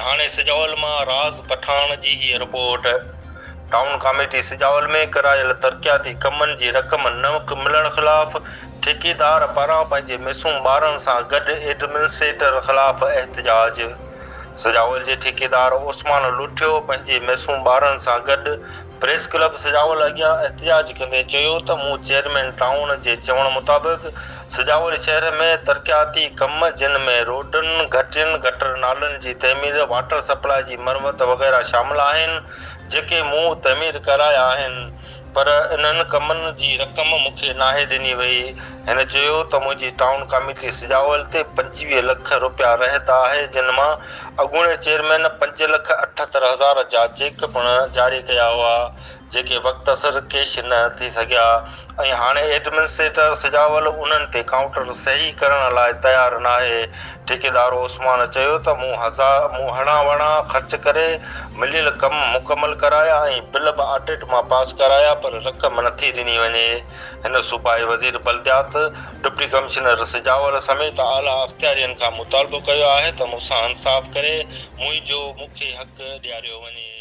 هاڻي سجاول مان راز پٺاڻ جي هيء رپورٽ. ٽائون ڪاميٽي سجاول ۾ ڪرايل ترقياتي ڪمن جي رقم نه ملڻ خلاف ٺيڪيدار پاران پنهنجي معصوم ٻارن سان گڏ ايڊمنسٽريٽر خلاف احتجاج. سجاول جي ٺيڪيدار عثمان لوٺيو پنهنجي معصوم ٻارن سان گڏ پريس ڪلب سجاول اڳيان احتجاج ڪندي چيو ته مون چيئرمين ٽائون جي چوڻ مطابق سجاول شهر ۾ ترقياتي ڪم جن ۾ روڊن، گهٽين، گٽر نالن جي تعمير، واٽر سپلاء جي مرمت وغيره شامل آهن جيڪي مون تعمير ڪرايا آهن پر انهن ڪمن جي رقم مون کي ناهي ڏني وئي. هن چيو ته منهنجي ٽائون ڪاميٽي سجاول تي 25 لک رپيا رهت آهي جن مان اڳوڻي چيئرمين 5 لک 78 هزار جا چيڪ پڻ جاري ڪيا هئا جيڪي وقت سر ڪيش نه ٿي سگهيا ۽ هاڻي ايڊمنسٽريٽر سجاول انهن تي ڪائونٽر صحيح ڪرڻ لاء تيار ناهي. ٺيڪيدار عثمان چيو ته مون هزار مون هڙان وڙان خرچ ڪري مليل ڪم مڪمل ڪرايا ۽ بل به آڊٽ مان پاس ڪرايا پر رقم نٿي ڏني وڃي. هن صوبائي وزير بلديات، ڊپٽي ڪمشنر سجاول سميت اعليٰ اختيارين کان مطالبو ڪيو آهي ته مون سان انصاف ڪري منهنجو مون کي حق ڏياريو وڃي.